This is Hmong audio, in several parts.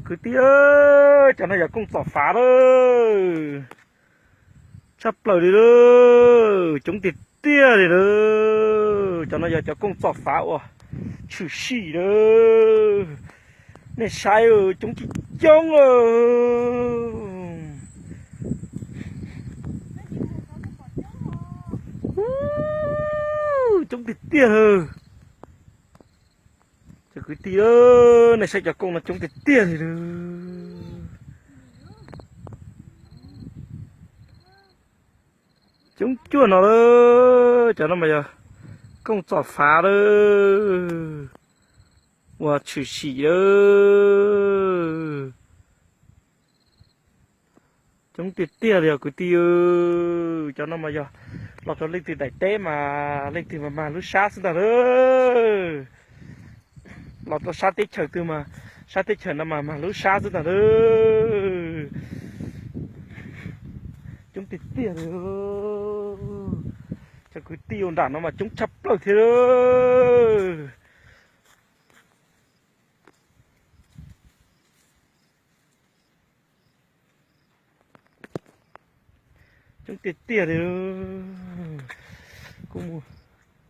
Kwv tij, cov no yog kooj txom fav lawm. Tshaj plaws li lawm, coob tiag tiag li lawm. Cov no yog cov kooj txom fav uas tshwm sim lawm. Nej saib, coob coob coob lawm. Coob tiag tiag lawm. Cov kwv tij, nej saib cov kooj no coob tiag tiag li lawm. Coob cuaj no lawm, cov no mas yog kooj txom fav lawm, uas tshwm sim lawm. Coob tiag tiag li os kwv tij. Cov no mas yog los rau leej twg daim teb mas leej twg mas mag lub sab xwb ntag lawm. Los rau sab teb chaws twg mas, sab teb chaws no mas mag lub sab xwb ntag lawm. Coob tiag tiag li. Cov kwv tij, nram no mas coob tshaj plaws thiab. Coob tiag tiag li. Kuv mus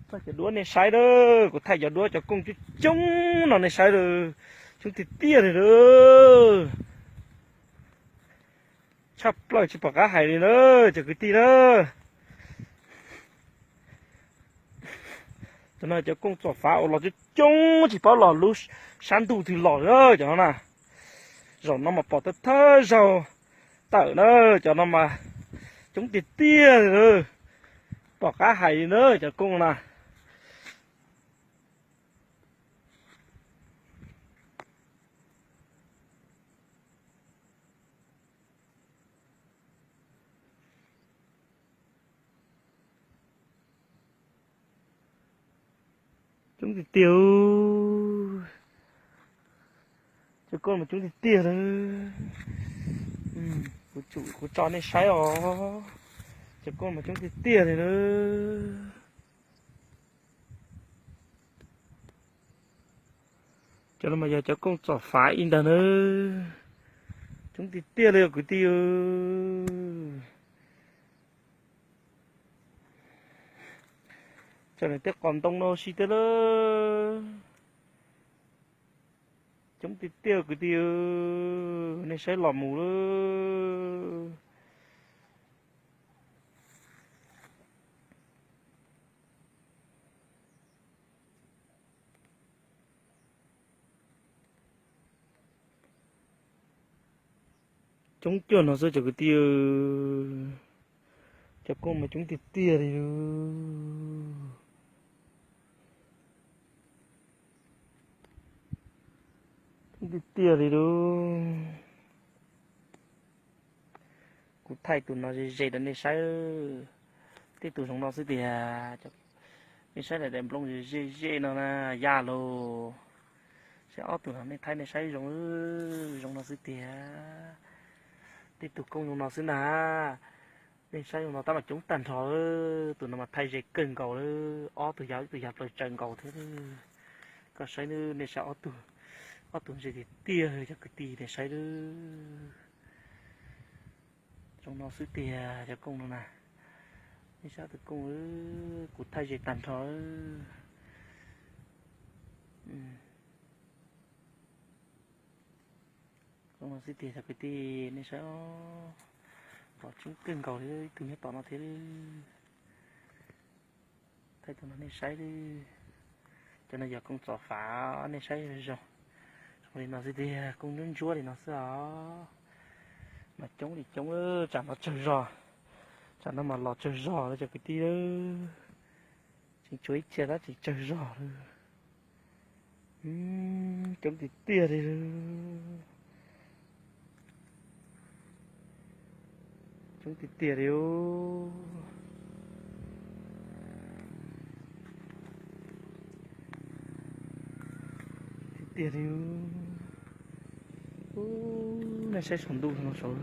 thaij cov duab nej saib lawm, kuv thaij cov duab cov kooj coob coob no nej saib lawm. Coob tiag tiag li lawm. Tshaj plaws tsis pom qab hais li na, cov kwv tij na. Cov no cov kooj txom fav uas los coob coob tsis paub los lub sab ntuj twg los na cov no na. Zaum no mas pom thawj thawj zaug tawm na, cov no mas coob tiag tiag li na. Pom qab hais li na cov kooj na. Coob tiag tiag. Cov kooj mas coob tiag tiag li. Kuv tso nej saib os. Cov kooj mas coob tiag tiag li na. Cov no mas yog cov kooj txom fav ib ntag na. Coob tiag tiag li os kwv tij. Cov no tej qos ntoo no si tiag lawm. Coob tiag tiag kwv tij, nej saib los mus lawm. Coob cuag no xwb cov kwv tij. Cov kooj mas coob tiag tiag li. Coob tiag tiag li lub. Kuv thaij tus no ze ze rau nej saib. Tej tus zoo no xwb tiag. Nej saib daim nplooj ze ze no na, yaj los. Saib ob tug no nej thaij nej saib zoo, zoo no xwb tiag. Tej tus kooj zoo no xwb ntag. Nej saib zoo no tab mas coob tag nrho. Tus no mas thaij ze kawg nkaus lawm, ob tug yog ib tug yog plaws tsaws nkaus thiab. Koj saib nawb, nej saib ob tug, ob tug ze tiag tiag cov kwv tij, nej saib nawb. Zoo no xwb tiag cov kooj no na. Nej saib ob tug kooj, kuv thaij ze tag nrho. Zoo no xwb tiag cov kwv tij, nej saib, pom coob kawg nkaus li, ib tug nyob tom no thiab. Thaij tus no nej saib, cov no yog kooj txom fav, nej saib zoo, zoo li no xwb tiag, kooj ntsuab ntsuab li no xwb os. Mas coob li coob, tsam no tsawg zog, tsam no mas los tsawg zog lawm cov kwv tij. Tseem tshuav ib txhia tab tseem tsawg zog lawm. Coob tiag tiag li. Coob tiag tiag li. Tiag tiag li. Nej saib saum ntuj no saud.